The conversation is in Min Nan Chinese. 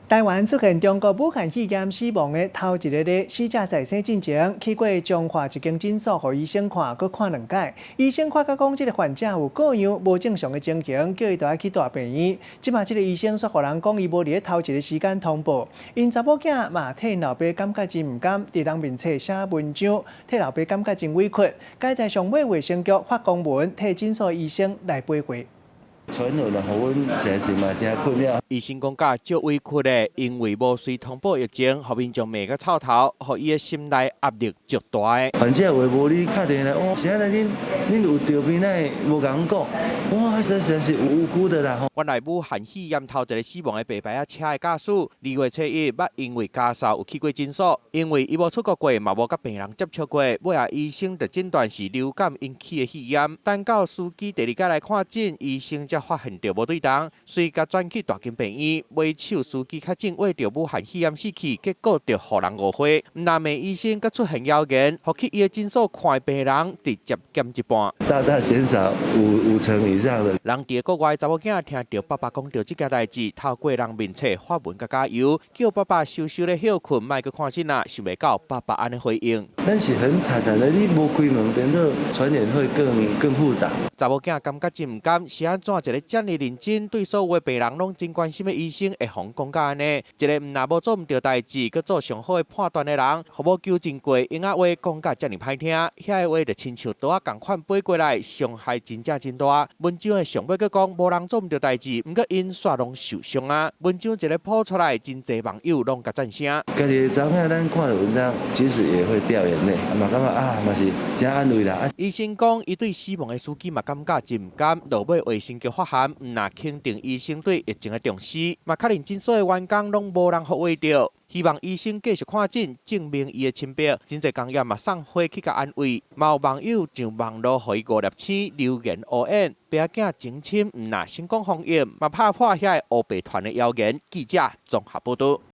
台灣出現中國武漢肺炎死亡的頭一个死者在生進前，去過彰化一間診所，予醫生看，閣看兩擺。醫生發覺講，這个患者有各樣無正常的情形，叫伊著愛去大病院。這馬這个醫生煞予人講，伊無佇咧頭一个時間通報。𪜶查某囝嘛替𪜶老爸感覺真毋甘，佇人面冊寫文章，替老爸感覺真委屈。佳哉上尾衛生局發公文替診所醫生來賠償。傳聞啦，予阮實在是嘛誠困擾。醫生講甲足委屈的，因為無隨通報疫情，予民眾罵甲臭頭，予伊的心內壓力足大的。患者話無你敲電話來，哦，是按呢？恁有著病，哪會無共阮講？哇，這實在是無辜的啦吼。原來武漢肺炎頭一个死亡的白牌仔車的駕駛，2月初1捌因為咳嗽有去過診所，因為伊無出國過，嘛無佮病人接觸過，尾仔醫生就診斷是流感引起的肺炎。等到司機第二擺來看診，醫生才發現著無對仝，遂共轉去大間病院。尾手司機確診秽著武漢肺炎死去，結果就予人誤會。毋但罵醫生，閣出現謠言，予去伊的診所看的病人直接減一半。大大減少五成以上的。人佇國外查某囝聽著爸爸講著這件代誌，透過人面冊發文共加油，叫爸爸泅泅咧歇睏，莫閣看診啊！想袂到爸爸按呢回應。咱是很坦然的，你無開門，變做傳染會更複雜。查某囝感覺真毋甘，是按怎一个遮爾認真，對所有的病人攏真關心的醫生會予人講甲按呢？一个毋若無做毋著代誌，閣做上好的判斷的人，予無糾正過閒仔話講甲遮爾歹聽，遐个話就親像刀仔仝款飛過來，傷害真正真大。文章的上尾閣講，無人做毋著代誌，毋過𪜶煞攏受傷啊。文章一个鋪出來，真濟網友攏共讚聲。家己的查某囝，咱看著文章，其實也會掉眼淚，嘛感覺啊，嘛是誠安慰啦。醫生講，伊對死亡的司機嘛感覺真毋甘，落尾衛生局發函，毋若肯定醫生對疫情的重視，嘛確認診所的員工攏無人予秽著，希望醫生繼續看診，證明伊的清白。真濟工業嘛送花去共安慰，嘛有網友上網路予伊五粒星留言烏言，爸仔囝情深，毋若成功防疫，嘛拍破遐个烏白傳的謠言。記者綜合報導。